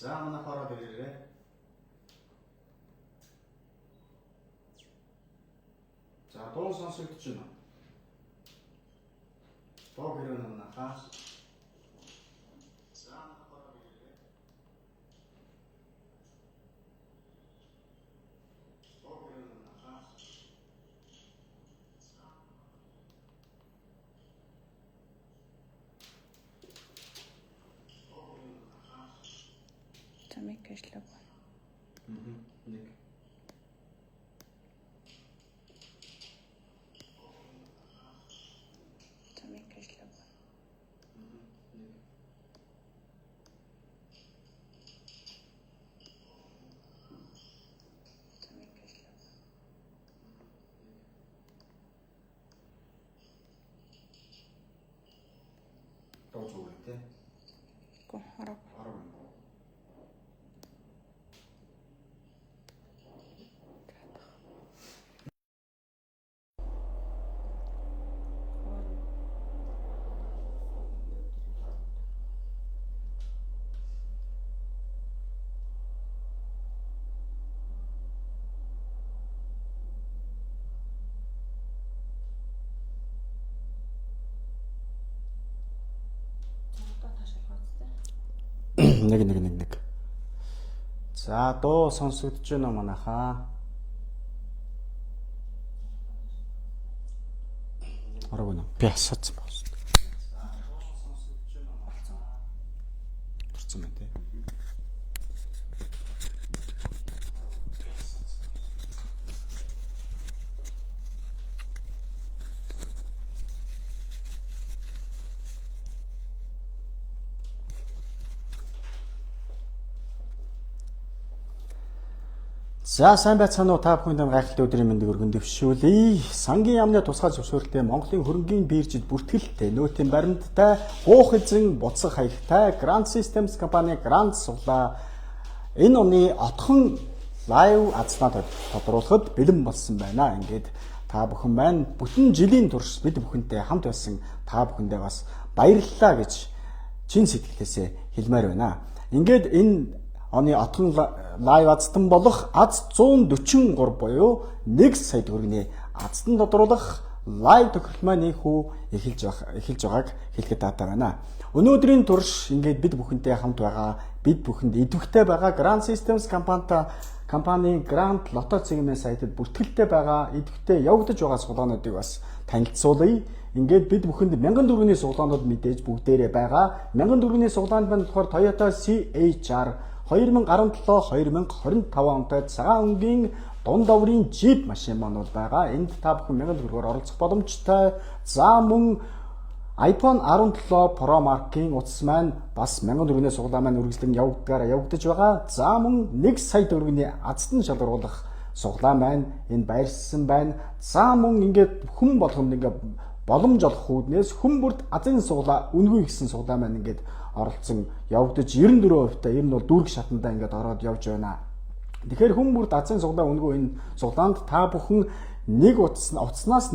За манайх ороод ирээрэй. За дуу сонсогдож байна уу? Дуу хэрэг манайхаа. За манайх ороод ирээрэй. Дуу хэрэг манайхаа. За мик ажиллаг. Нэг. За мик ажиллаг. Нэг. За мик ажиллаг. Дуу зүгээр тий. Гү орог. Орог юм уу? За одоо таашаалгаа үзтээ. 1 1 1 1. За дуу сонсогдож байна уу манайхаа? Орог байна. Би асаацсан байна. Орцсон байна тий. За сайн байцгаана уу, та бүхэнд гайхалтай өдрийн мэндийг өргөн дэвшүүлье. Сангийн яамны тусгай зөвшөөрөлтэй Монголын хөрөнгийн биржид бүртгэлтэй нөөтийн баримттай гуух эзэн буцах хаягтай Grand Systems компани Grand суглаа энэ оны отхон лайв азнаа тодруулахад бэлэн болсон байна. Ингээд та бүхэн маань бүтэн жилийн турш бид бүхэнтэй хамт байсан та бүхэндээ бас баярлалаа гэж чин сэтгэлээсээ хэлмээр байна. Ингээд энэ оны отхон лайв азтан болох аз 143 буюу 1 сая төгрөгийн азтан тодруулах лайв тохирол маань хүү эхэлж байгааг хэлэхэд таатай байна. Өнөөдрийн турш ингээд бид бүхэнтэй хамт байгаа, бид бүхэнд идэвхтэй байгаа Grand Systems компани Grand Lotto цэгмэн сайтад бүртгэлтэй байгаа, идэвхтэй явагдаж байгаа суглаануудыг бас танилцуулъя. Ингээд бид бүхэнд 1000 төгрөгийн суглаанууд мэдээж бүгдээрээ байгаа. 1000 төгрөгийн суглаанд маань болохоор Toyota CHR 2017-2025 онтой цагаан өнгийн дунд оврын джип машин маань бол байгаа. Энд та бүхэн 1000 төгрөгөөр оролцох боломжтой. За мөн iPhone 17 Pro маркийн утас маань бас 1000 төгрөгийн суглаа маань үргэлжлэн явагдаж байгаа. За мөн 1 сая төгрөгийн азтан шалгаруулах суглаа маань энэ байрсан байна. За мөн ингээд хүн болгонд ингээд боломж олох үүднээс хүн бүрт азын суглаа үнгүй гэсэн суглаа маань ингээд оролцсон явагдаж 94% та ер нь бол дүүрэг шатандаа ингээд ороод явж байна. Тэгэхээр хүн бүрт азын суглаа үнгүй энэ суглаанд та бүхэн нэг утаснаас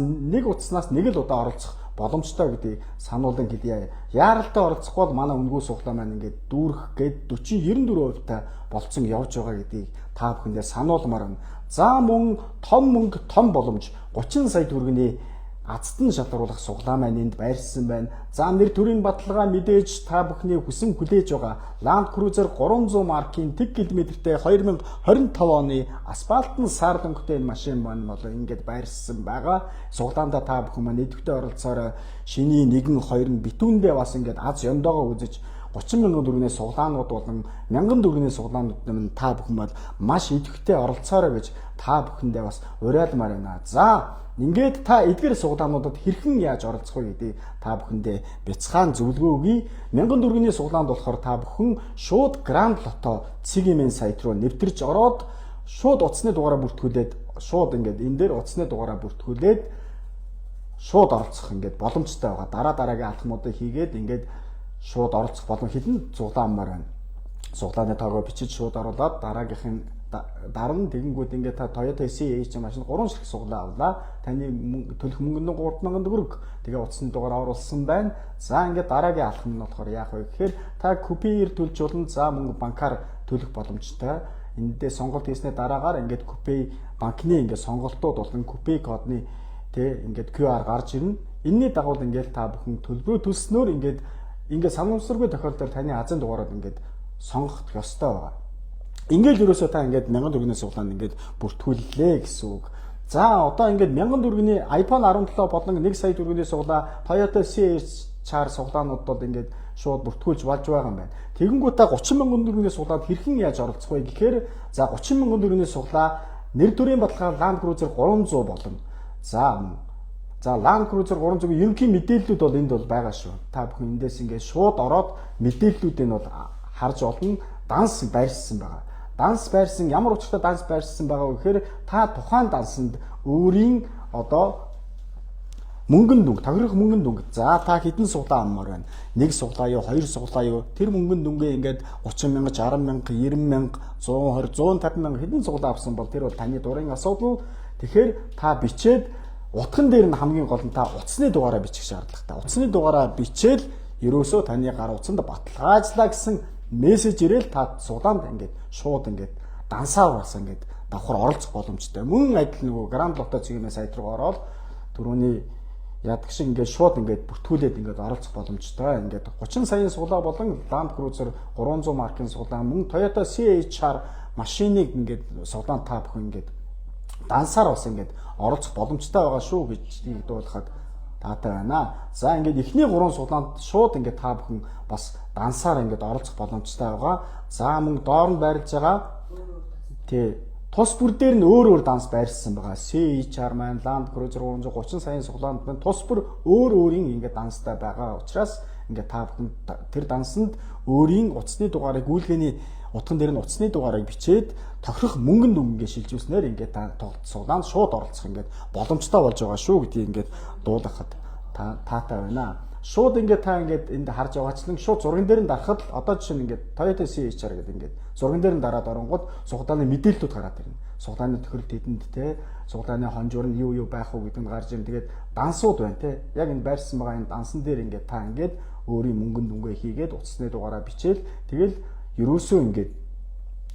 нэг л удаа оролцох боломжтой гэдгийг сануулan хэлье. Яаралтай оролцохгүй бол манай үнгүй суглаа маань ингээд дүүрэх гээд 40 94% та болцсон явж байгаа гэдгийг та бүхэндээ сануулмаар байна. За мөн том мөнгө том боломж 30 сая төгрөгийн азтан шалгаруулах суглаа маань энд байрсан байна. За нэр төрийн баталгаа мэдээж та бүхний хүсэн хүлээж байгаа Land Cruiser 300 маркийн тэг километртэй 2025 оны асфальтын сар дөнгөтэй энэ машин маань бол ингээд байрсан байгаа. Суглаандаа та бүхэн маань идэвхтэй оролцоорой. Шиний 1 2 битүүндээ бас ингээд аз ёндоогоо үзэж 30 мянган төгрөгийн суглаанууд болон 1000 төгрөгийн суглаанууд нь та бүхэн бол маш идэвхтэй оролцоорой гэж та бүхэндээ бас уриалмаар байна. За ингээд та эдгээр суглаануудад хэрхэн яаж оролцох вэ гэдгийг та бүхэндээ бяцхан зөвлөгөө өгье. 1000 төгрөгийн суглаанд болохоор та бүхэн шууд Grand Lotto цэгийн сайт руу нэвтэрч ороод шууд утасны дугаараа бүртгүүлээд шууд ингээд энэ дээр утасны дугаараа бүртгүүлээд шууд оролцох ингээд боломжтой байгаа. Дараа дараагийн алхмуудыг хийгээд ингээд шууд оролцох боломж хэдэн суглаамаар байна. Суглааны тоогоо бичиж шууд оруулаад дараагийнх нь дарна. Тэгэнгүүт ингээд та Toyota CH машин 3 ширхэг суглаа авлаа. Таны төлөх мөнгө нь 3000 төгрөг. Тэгээ утасны дугаар оруулсан байна. За ингээд дараагийн алхам нь болохоор яах вэ гэхээр та купер төлж болно. За мөнгө банкар төлөх боломжтой. Эндээ сонголт хийснээр дараагаар ингээд Coupay банкны ингээд сонголтууд болон Coupay кодны тэ ингээд QR гарч ирнэ. Энийний дагуу ингээд та бүхэн төлбөрөө төлснөөр ингээд санамсаргүй тохиолдолд таны азын дугаарууд ингээд сонгох ёстой байгаа. Ингээд ерөөсөө та ингээд 1000 төгрөгийн суглаанд ингээд бүртгүүллээ гэсэн үг. За одоо ингээд 1000 төгрөгийн iPhone 17 болон 1 сая төгрөгийн суглаа, Toyota CHR суглаанууд бол ингээд шууд бүртгүүлж болж байгаа юм байна. Тэгэнгүүтээ 30 мянган төгрөгийн суглаанд хэрхэн яаж оролцох вэ гэхээр за 30 мянган төгрөгийн суглаа нэр төрийн баталгаа Land Cruiser 300 болон за Land Cruiser 300-ийн ерөнхий мэдээллүүд бол энд бол байгаа шүү. Та бүхэн эндээс ингээд шууд ороод мэдээллүүдийг нь бол харж олно. Данс байршсан байгаа. Данс байрсан, ямар учиртай данс байршсан байгаа вэ гэхээр та тухайн дансанд өөрийн одоо мөнгөн дүнг, тохирох мөнгөн дүнг. За та хэдэн суглаа авмаар байна? Нэг суглаа юу, хоёр суглаа юу? Тэр мөнгөн дүнгээ ингээд 30 мянга, 60 мянга, 90 мянга, 120, 150 мянга хэдэн суглаа авсан бол тэр бол таны дурын асуудал. Тэгэхээр та бичээд утган дээр нь хамгийн гол нь та утасны дугаараа бичих шаардлагатай. Утасны дугаараа бичээл ерөөсөө таны гар утсанд баталгаажлаа гэсэн мессеж ирээл та суглаанд ингээд шууд ингээд дансаар бас ингээд давхар оролцох боломжтой. Мөн адил нөгөө Grand Lotto цэгийн сайт руу ороод түрүүний яадаг шиг ингээд шууд ингээд бүртгүүлээд ингээд оролцох боломжтой. Ингээд 30 саяын суглаа болон Land Cruiser 300 маркийн суглаа мөн Toyota CHR машиныг ингээд суглаанд та бүхэн ингээд дансаар бас ингээд оролцох боломжтой байгаа шүү гэж дуулахад таатай байна. За ингээд эхний 3 суглаанд шууд ингээд та бүхэн бас дансаар ингээд оролцох боломжтой байгаа. За мөн доор нь байрлаж байгаа тий тус бүр дээр нь өөр өөр данс байршсан байгаа. CHR маань Land Cruiser 330 саяын суглаанд маань тус бүр өөр өөрийн ингээд данстай байгаа учраас ингээд та бүхэн тэр дансанд өөрийн утасны дугаарыг гүйлгээний утган дээр нь утасны дугаарыг бичээд тохирох мөнгөн дүнгээ шилжүүлснээр ингээд та тоглолт суглаанд шууд оролцох ингээд боломжтой болж байгаа шүү гэдгийг ингээд дуулгахад таатай байна. Шууд ингээд та ингээд энд харж байгаачлан шууд зурган дээр нь дарахад одоо жишээ нь ингээд Toyota CHR гэдэг ингээд зурган дээр нь дараад оронгууд суглааны мэдээллүүд гараад ирнэ. Суглааны тохиролт хэдэнд те суглааны хонжуур нь юу юу байх уу гэдэг нь гарч ирнэ. Тэгээд дансууд байна те. Яг энэ байрсан байгаа энэ дансан дээр ингээд та ингээд өөрийн мөнгөн дүнгээ хийгээд утасны дугаараа бичээл тэгэл ерөөсөө ингээд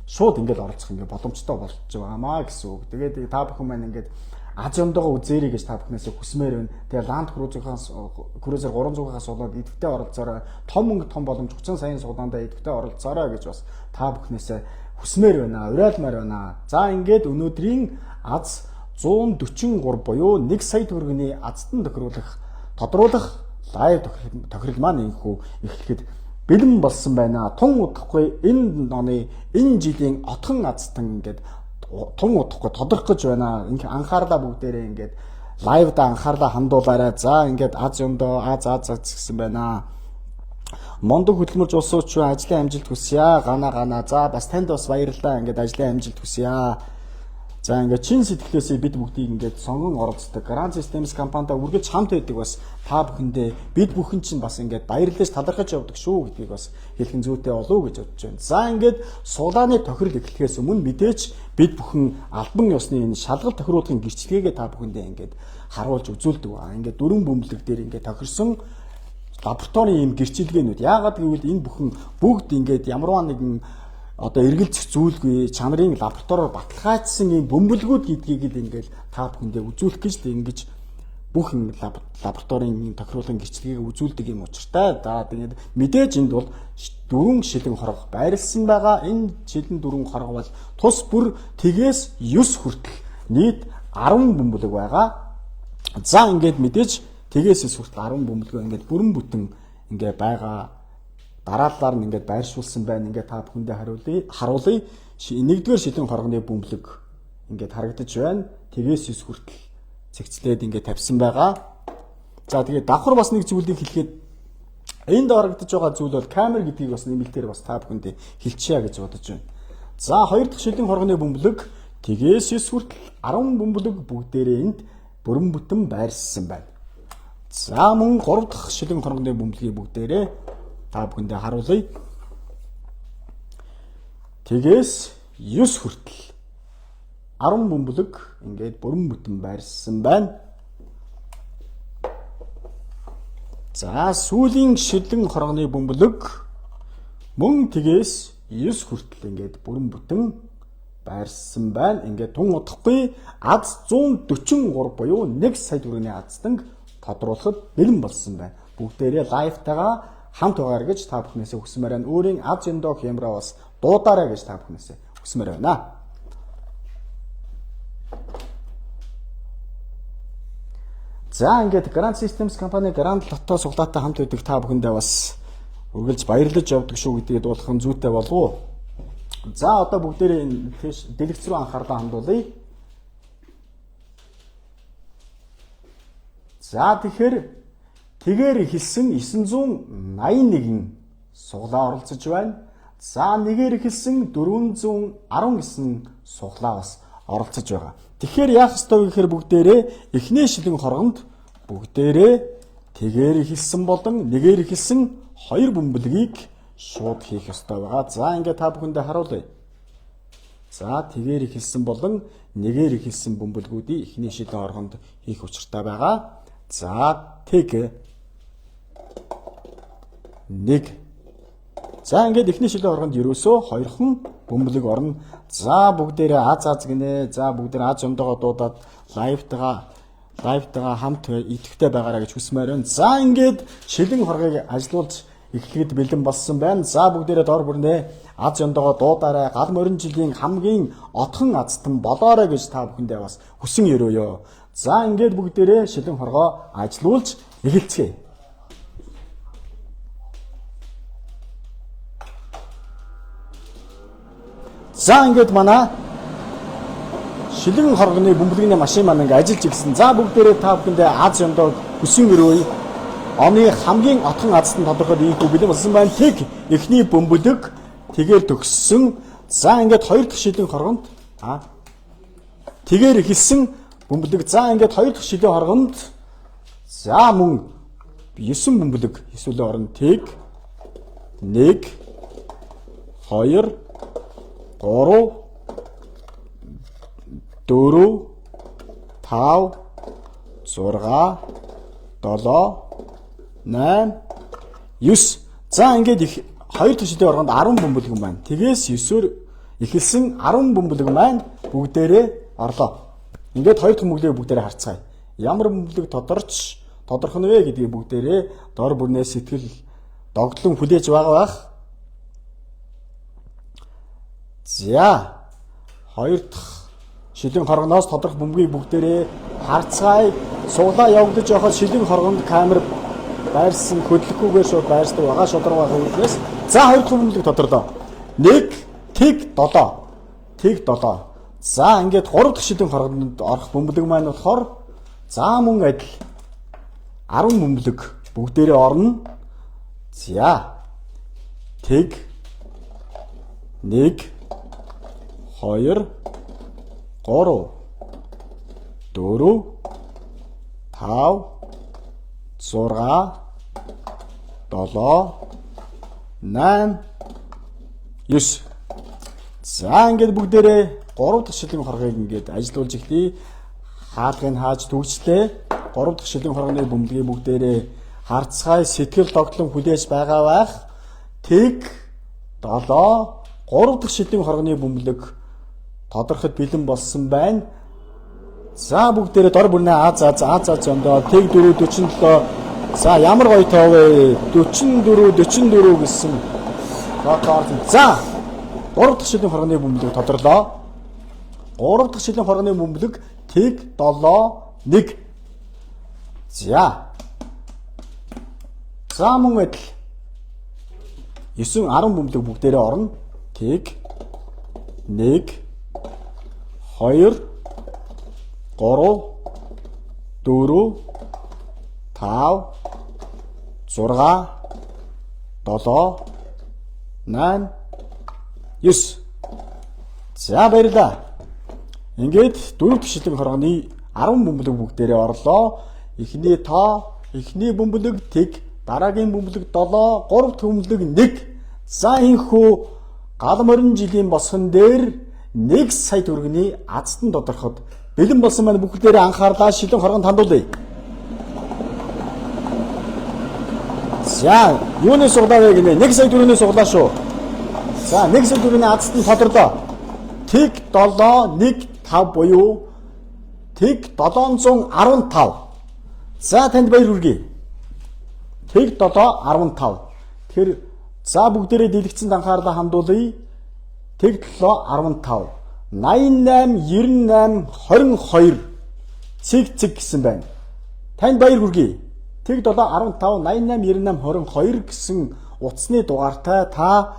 шууд ингээд оролцох ингээд боломжтой болж байгаамаа гэсэн үг. Тэгээд та бүхэн маань ингээд аз юмдаа үзээрэй гэж та бүхнээс хүсмээр байна. Тэгээ Land Cruiser 300-аас болоод идэвхтэй оролцоорой. Том мөнгө том боломж 30 саяын суглаандаа идэвхтэй оролцоорой гэж бас та бүхнээс хүсмээр байна. Уриалмаар байна. За ингээд өнөөдрийн аз 143 буюу 1 сая төгрөгийн азтан тохируулах тодруулах live тохирол маань инхүү эхлэхэд бэлэн болсон байна. Тун удахгүй энэ оны энэ жилийн отхон азтан ингээд тун удахгүй тодорх гэж байна. Ингээ анхаарлаа бүгдээрээ ингээд live-да анхаарлаа хандуулаарай. За ингээд аз юмдоо аз аз аз гэсэн байна. Мондог хөдөлмөрж улсууч ажлын амжилт хүсье. Гана гана. За бас танд бас баярлалаа. Ингээд ажлын амжилт хүсье. За ингээд чин сэтгэлээсээ бид бүгдийг ингээд сонгон оролцдог Grand Systems компанитай үргэлж хамт байдаг бас та бүхэндээ бид бүхэн чинь бас ингээд баярлаж талархаж явдаг шүү гэдгийг бас хэлэх нь зүйтэй болов уу гэж бодож байна. За ингээд сулааны тохирол эхлэхээс өмнө мэдээж бид бүхэн албан ёсны энэ шалгалт тохируулгын гэрчлэгээгээ та бүхэндээ ингээд харуулж үзүүлдэг ба. Ингээд дөрвөн бөмбөлөг дээр ингээд тохирсон лабораторийн ийм гэрчилгээнүүд. Яагаад гэвэл энэ бүхэн бүгд ингээд ямарваа нэгэн одоо эргэлзэх зүйлгүй чанарын лабораториор баталгаажсан ийм бөмбөлгүүд гэдгийг л ингээл та бүхэндээ үзүүлэх гэж л ингэж бүх лабораторийн тохируулгын гэрчлэгийг үзүүлдэг юм учиртай. За тэгээд мэдээж энд бол дөрвөн шилэн хорго байрлсан байгаа. Энэ шилэн дөрвөн хорго бол тус бүр тэгээс 9 хүртэл нийт 10 бөмбөлөг байгаа. За ингээд мэдээж тэгээс 9 хүртэл 10 бөмбөлгөө ингээд бүрэн бүтэн ингээ байгаа. Дараалалаар нь ингээд байршуулсан байна. Ингээд та бүхэндээ харуулъя. Нэгдүгээр шилэн хоргоны бөмбөлөг ингээд харагдаж байна. Тэгээс 9 хүртэл цэгцлээд ингээд тавьсан байгаа. За тэгээд давхар бас нэг зүйлийг хэлэхэд энд харагдаж байгаа зүйл бол камер гэдгийг бас нэмэлтээр бас та бүхэндээ хэлчихье гэж бодож байна. За хоёр дахь шилэн хоргоны бөмбөлөг тэгээс 9 хүртэл 10 бөмбөлөг бүгдээрээ энд бүрэн бүтэн байршсан байна. За мөн гурав дахь шилэн хоргоны бөмбөлгийг бүгдээрээ та бүхэндээ харуулъя. Тэгээс 9 хүртэл 10 бөмбөлөг ингээд бүрэн бүтэн байршсан байна. За сүүлийн шилэн хоргоны бөмбөлөг мөн тэгээс 9 хүртэл ингээд бүрэн бүтэн байрсан байна. Ингээд тун удахгүй аз 143 буюу 1 сая төгрөгийн азтанг тодруулахад бэлэн болсон байна. Бүгдээрээ live-тайгаа хамт байгаарай гэж та бүхнээсээ хүсмээр байна. Өөрийн аз ёндоо хямраа бас дуудаарай гэж та бүхнээсээ хүсмээр байна. За ингээд Grand Systems компани Grand Lotto суглаатай хамт байдаг та бүхэндээ бас үргэлж баярлаж явдаг шүү гэдгийг дуулах нь зүйтэй болов уу? За одоо бүгдээрээ энэ дэлгэц рүү анхаарлаа хандуулъя. За тэгэхээр тэгээр эхэлсэн 981 суглаа оролцож байна. За нэгээр эхэлсэн 419 суглаа бас оролцож байгаа. Тэгэхээр яах ёстой вэ гэхээр бүгдээрээ эхний шилэн хоргонд бүгдээрээ тэгээр эхэлсэн болон нэгээр эхэлсэн хоёр бөмбөлгийг шууд хийх ёстой байгаа. За ингээд та бүхэндээ харуулъя. За тэгээр эхэлсэн болон нэгээр эхэлсэн бөмбөлгүүдийг эхний шилэн хоргонд хийх учиртай байгаа. За тэг 1. За ингээд эхний шилэн хоргонд ерөөсөө хоёрхан бөмбөлөг орно. За бүгдээрээ аз аз гинэ. За бүгдээрээ аз юмдаа дуудаад live-тайгаа хамт идэвхтэй байгаарай гэж хүсмээр байна. За ингээд шилэн хоргыг ажилуулж эхлэхэд бэлэн болсон байна. За бүгдээрээ дор бүрнээ аз ёндоогоо дуудаарай. Гал морин жилийн хамгийн отхон азтан болоорой гэж та бүхэндээ бас хүсэн өрөөё. За ингээд бүгдээрээ шилэн хоргоо ажилуулж эхэлцгээе. За ингээд манай шилэн хоргоны бөмбөлгийн машин маань ингээд ажиллаж ирсэн. За бүгдээрээ та бүхэндээ аз ёндоог хүсэн өрөөе. Оны хамгийн отхон азтан тодорхой ийхүү бэлэн болсон байна. Тэг эхний бөмбөлөг тэгээр төгссөн. За ингээд хоёр дахь шилэн хоргонд тэгээр эхэлсэн бөмбөлөг. За ингээд хоёр дахь шилэн хоргонд за мөн 9 бөмбөлөг эсвэл орно. Тэг 1 2 3 4 5 6 7 8 9. За ингээд их хоёр дахь шилэн хоргонд 10 бөмбөлөг маань. Тэгээс 9-өр эхэлсэн 10 бөмбөлөг маань бүгдээрээ орлоо. Ингээд хоёр дахь бөмбөлөгийг бүгдээрээ харцгаая. Ямар бөмбөлөг тодорч тодорх нь вэ гэдгийг бүгдээрээ дор бүрнээ сэтгэл догтлон хүлээж байгаа байх. За хоёр дахь шилэн хоргоноос тодорх бөмбөгийг бүгдээрээ харцгаая. Суглаа явагдаж явахад шилэн хоргонд камер байрсан хөдлөхгүйгээр шууд байрсдаг байгаа шударга байгаа үүднээс. За хоёр дахь бөмбөлөг тодорлоо. 1 тэг 7 тэг 7. За ингээд гурав дахь шилэн хоргонд орох бөмбөлөг маань болохоор за мөн адил 10 бөмбөлөг бүгдээрээ орно. За тэг 1 2 3 4 5 6 7 8 9. За ингээд бүгдээрээ 3 дахь шилэн хоргыг ингээд ажилуулж эхлэе. Хаалгыг хааж түгжлээ. 3 дахь шилэн хоргоны бөмбөлгийг бүгдээрээ харцгаая, сэтгэл догтлон хүлээж байгаа байх. Тэг 7 3 дахь шилэн хоргоны бөмбөлөг тодорхойд бэлэн болсон байна. За бүгдээрээ дор бүрнээ аз аз аз аз ёндоо тэг 4 47. За ямар гоё тоо вэ? 44 44 гэсэн. За 3 дахь шилэн хоргоны бөмбөлөг тодорлоо. 3 дахь шилэн хоргоны бөмбөлөг тэг 7 1. За. За мөн адил 9 10 бөмбөлөг бүгдээрээ орно. Тэг 1 2 3 4 5 6 7 8 9. За баярлалаа. Ингээд дөрөв дэх шилэн хоргоны 10 бөмбөлөг бүгдээрээ орлоо. Эхний тоо, эхний бөмбөлөг тэг, дараагийн бөмбөлөг 7, гурав дахь бөмбөлөг 1. За энхүү гал морин жилийн босгон дээр 1 сая төгрөгийн азтан тодорхойд бэлэн болсон маань. Бүгдээрээ анхаарлаа шилэн хоргонд хандуулъя. За, юуны суглаа вэ гинэ? 1 сая төгрөгийн суглаа шүү. За 1 сая төгрөгийн азтан тодорлоо. Тэг 7 1 5 буюу тэг 715. За танд баяр хүргэе. Тэг 7 15. Тэгэхээр за бүгдээрээ дэлгэцэнд анхаарлаа хандуулъя. Тэг 7 15 88 98 22 цэг цэг гэсэн байна. Танд баяр хүргэе. Тэг 7 15 88 98 22 гэсэн утасны дугаартай та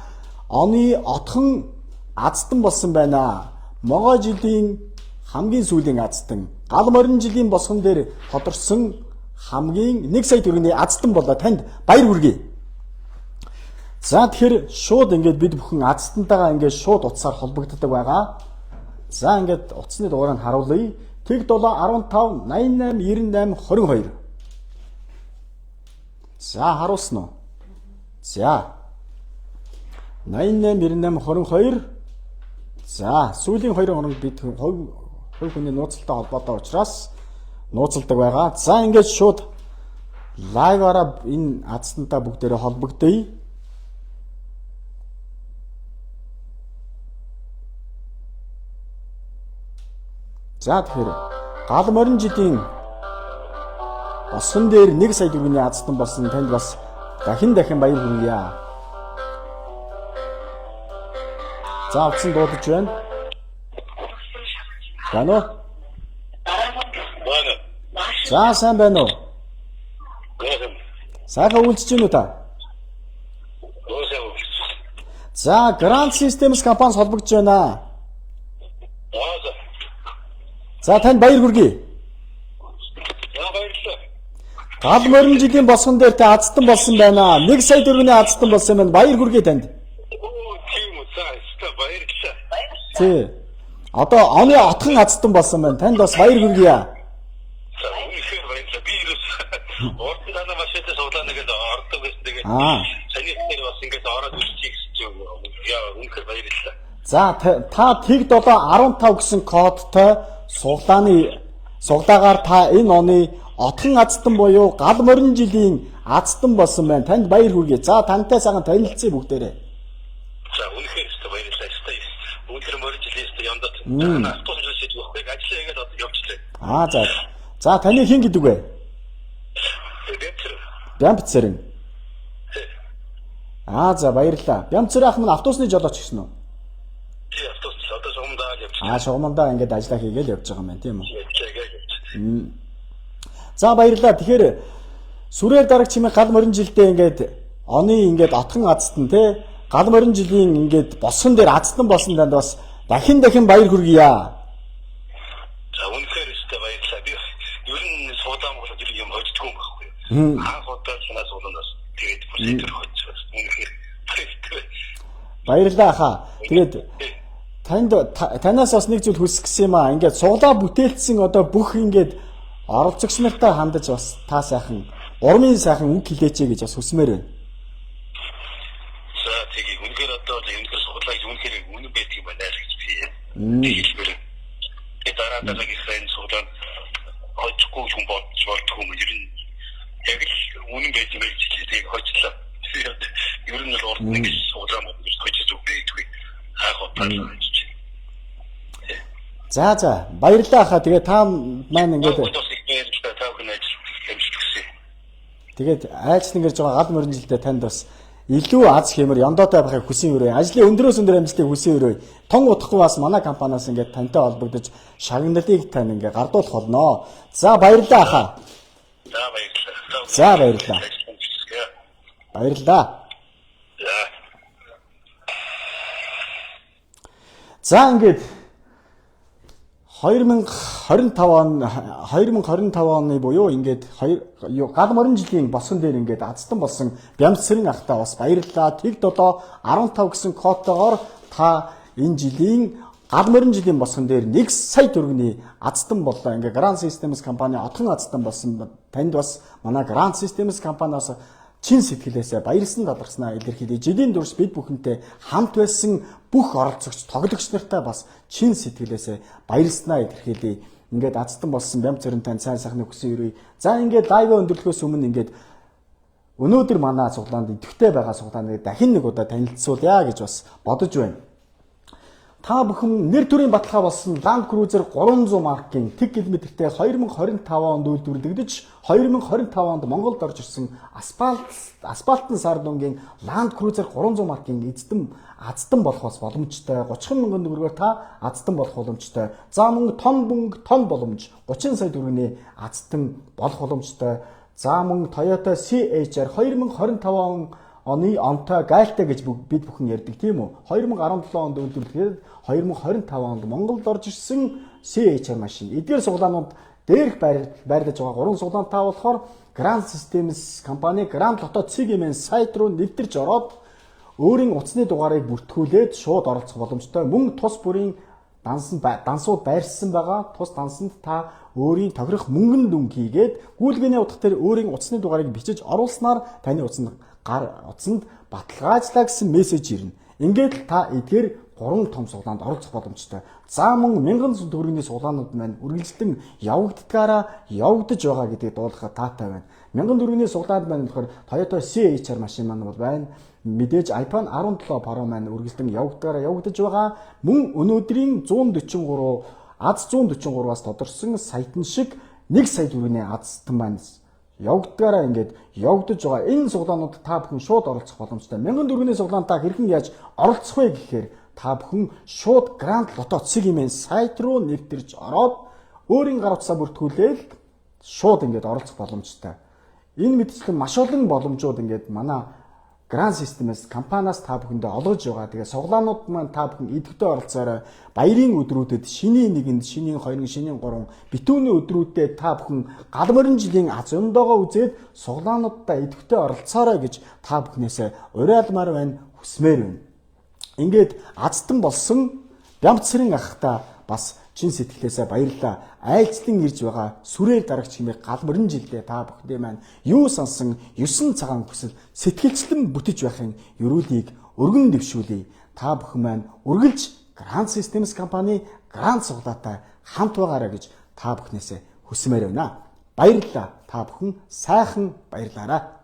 оны отхон азтан болсон байна. Могой жилийн хамгийн сүүлийн азтан, гал морин жилийн босгон дээр тодорсон хамгийн 1 сая төгрөгийн азтан болоо. Танд баяр хүргэе. За тэгэхээр шууд ингээд бид бүхэн азтантайгаа ингээд шууд утсаар холбогддог байгаа. За ингээд утасны дугаарыг харуулъя. Тэг 7 15 88 98 22. За харуулсан уу? За 88 98 22. За сүүлийн 2 хоног бид хувь хүний нууцлалтай холбоотой учраас нууцладаг байгаа. За ингээд шууд лайваараа энэ азтантай бүгдээрээ холбогдъё. За тэгэхээр гал морин жилийн босгон дээр 1 сая төгрөгийн азтан болсон танд бас дахин дахин баяр хүргье. За утсан дуудаж байна. Байна уу? Байна. За сайн байна уу? Байна. Сайхан үйлчилж байна уу та? Өөсөө. За Grand Systems компаниас холбогдож байна. Аа. За танд баяр хүргэе. За баярлалаа. Гал морин жилийн босгон дээр та азтан болсон байна. 1 сая төгрөгийн азтан болсон байна. Баяр хүргэе танд. Оо тийм үү. За өстой баярлалаа. Тий. Одоо оны отхон азтан болсон байна. Танд бас баяр хүргье. За үнэхээр баярлалаа. Би ерөөс урд нь танаа машинтай суулаа нэгэд ордог байсан. Тэгээд таны дээр бас ингээд ороод ирчих гэсэн чинь яа үнэхээр баярлалаа. За та тэг 7 15 гэсэн кодтой суглааны суглаагаар та энэ оны отхон азтан буюу гал морин жилийн азтан болсон байна. Танд баяр хүргэе. За тантай сайхан танилцъя бүгдээрээ. За үнэхээр өстой баярлалаа. Өстой өндөр морин жилийн өстой ямдат. Автобус шийдэх байхгүй. Ажлаа хийгээд одоо явчихлаа. Аа за. За таны хэн гэдэг вэ? Бямцэр. Бямцэрэн. Аа за баярлалаа. Бямцэр ах минь автобусны жолооч гэсэн үү? Тий автобус одоо шугамдаа л явчихлаа. Аа шугамдаа ингээд ажиллаа хийгээл явж байгаа юм байна тийм үү? Явчихлаа. За баярлалаа. Тэгэхээр сүрээр дараг чимээ гал морин жилдээ ингээд оны ингээд отхон азтан те гал морин жилийн ингээд босгон дээр азтан болсон танд бас дахин дахин баяр хүргье. За үнэхээр өстой баярлалаа. Би ер нь суудаан болоод ер юм хождгүй юм байхгүй юу? Анх удаа санаа сууланаас тэгээд бүр тэр хожсон. Үнэхээр баярлалаа. Баярлалаа хаа. Тэгээд танд танаас бас нэг зүйл хүсэх гэсэн юм аа. Ингээд суглаа бүтээлцсэн одоо бүх ингээд оролцогч нартай хандаж бас та сайхан урмын сайхан үг хэлээч гэж бас хүсмээр байна. За тгий үнэхээр одоо үнэхээр суглаа гэж үнэхээр үнэн байдаг юм байна л гэж би хэлмээр. Тэгээд дараа дараагийнхаа энэ суглаанд хожихгүй хүн бодож болдгоо юм. Ер нь яг л үнэн байдаг юм гэж тэгээд хожлоо. Тэгээд ер нь л урд нэг суглаа мод гэж хожиж үг байдгүй. Анх удаа л хожиж. За за баярлалаа хаа. Тэгээ та маань ингээд бас их баярлалаа. Та бүхэн ажил амжилт хүсье. Тэгээд айлчлан гэрж байгаа гал морин жилдээ танд бас илүү аз хэмэр ёндоотой байхыг хүсэн өрөө. Ажлын өндрөөс өндөр амжилтыг хүсэн өрөө. Тон удахгүй бас манай компаниас ингээд тантай холбогдож шагналыг тань ингээд гардуулах болно. За баярлалаа хаа. За баярлалаа. За баярлалаа. Баярлалаа. За. За ингээд 2025 он 2025 оны буюу ингээд гал морин жилийн босгон дээр ингээд азтан болсон Бямцэрэн ахтаа бас баярлалаа. Тэг 7 15 гэсэн кодтойгоор та энэ жилийн гал морин жилийн босгон дээр 1 сая төгрөгийн азтан боллоо. Ингээд Grand Systems компани отхон азтан болсон. Танд бас манай Grand Systems компаниас чин сэтгэлээсээ баярлсан талархснаа илэрхийлье. Жилийн турш бид бүхэнтэй хамт байсан бүх оролцогч, тоглогч нартай бас чин сэтгэлээсээ баярлснаа илэрхийлье. Ингээд азтан болсон Бямцэрэн танд сайн сайхныг хүсэн өрөөе. За ингээд лайваа өндөрлөхөөс өмнө ингээд Өнөөдөр манай цуглаанд идэвхтэй байгаа цуглааныг дахин нэг удаа танилцуулъя гэж бас бодож байна. Та бүхэн нэр төрийн баталгаа болсон Land Cruiser 300 маркийн тэг километртэй 2025 онд үйлдвэрлэгдэж 2025 онд Монголд орж ирсэн асфальтын сар дүнгийн Land Cruiser 300 маркийн эздэм аздан болох бас боломжтой. 30 мянган төгрөгөөр та аздан болох боломжтой. За мөн том бөнгө том боломж 30 сая төгрөгийн аздан болох боломжтой. За мөн Toyota CHR 2025 оны онтой гайлтай гэж бид бүхэн ярьдаг, тийм үү? 2017 онд үйлдвэрлэхэд 2025 онд Монголд орж ирсэн CHR машин. Эдгээр суглаанууд дээрх байрлаж байгаа гурван суглаан та болохоор Grand Systems компани Grand Lotto CGM сайт руу нэвтэрч ороод өөрийн утасны дугаарыг бүртгүүлээд шууд оролцох боломжтой. Мөн тус бүрийн дансууд байршсан байгаа. Тус дансанд та өөрийн тохирох мөнгөн дүн хийгээд гүйлгээний утга дээр өөрийн утасны дугаарыг бичиж оруулснаар таны утасанд гар утсанд баталгаажлаа гэсэн мессеж ирнэ. Ингээд л та эдгээр гурван том суглаанд оролцох боломжтой. За мөн 1000 төгрөгийн суглаанууд маань үргэлжлэн явагддгаараа явагдаж байгаа гэдгийг дуулгахад таатай байна. 1000 төгрөгийн суглаанд маань болохоор Toyota CHR машин маань бол байна. Мэдээж iPhone 17 Pro маань үргэлжлэн явагддгаараа явагдаж байгаа. Мөн өнөөдрийн 143 аз 143-аас тодорсон саятан шиг 1 сая төгрөгийн азтан маань явагдгаараа ингээд явагдаж байгаа. Энэ суглаанууд та бүхэн шууд оролцох боломжтой. 1000 төгрөгийн суглаанд та хэрхэн яаж оролцох вэ гэхээр та бүхэн шууд Grand Lotto CGM сайт руу нэвтэрч ороод өөрийн гар утсаа бүртгүүлээл шууд ингээд оролцох боломжтой. Энэ мэтчлэн маш олон боломжууд ингээд манай Grand Systems компаниас та бүхэндээ олгож байгаа. Тэгээ суглаанууд маань та бүхэн идэвхтэй оролцоорой. Баярын өдрүүдэд шинийн нэгэнд, шинийн хоёрын, шинийн гурван битүүний өдрүүдэд та бүхэн гал морин жилийн аз ёндоогоо үзээд суглаануудаа идэвхтэй оролцоорой гэж та бүхнээсээ уриалмаар байна, хүсмээр байна. Ингээд азтан болсон Бямцрын ахта бас чин сэтгэлээсээ баярлалаа. Айлчлан ирж байгаа сүрээр дарагч хэмээх гал морин жилдээ та бүхэндээ маань юу сансан 9 цагаан хүсэл сэтгэлчлэн бүтэж байхын ерөөлийг өргөн дэвшүүлье. Та бүхэн маань үргэлж Grand Systems компани Grand суглаатай хамт байгаарай гэж та бүхнээсээ хүсмээр байна. Баярлалаа. Та бүхэн сайхан баярлаарай.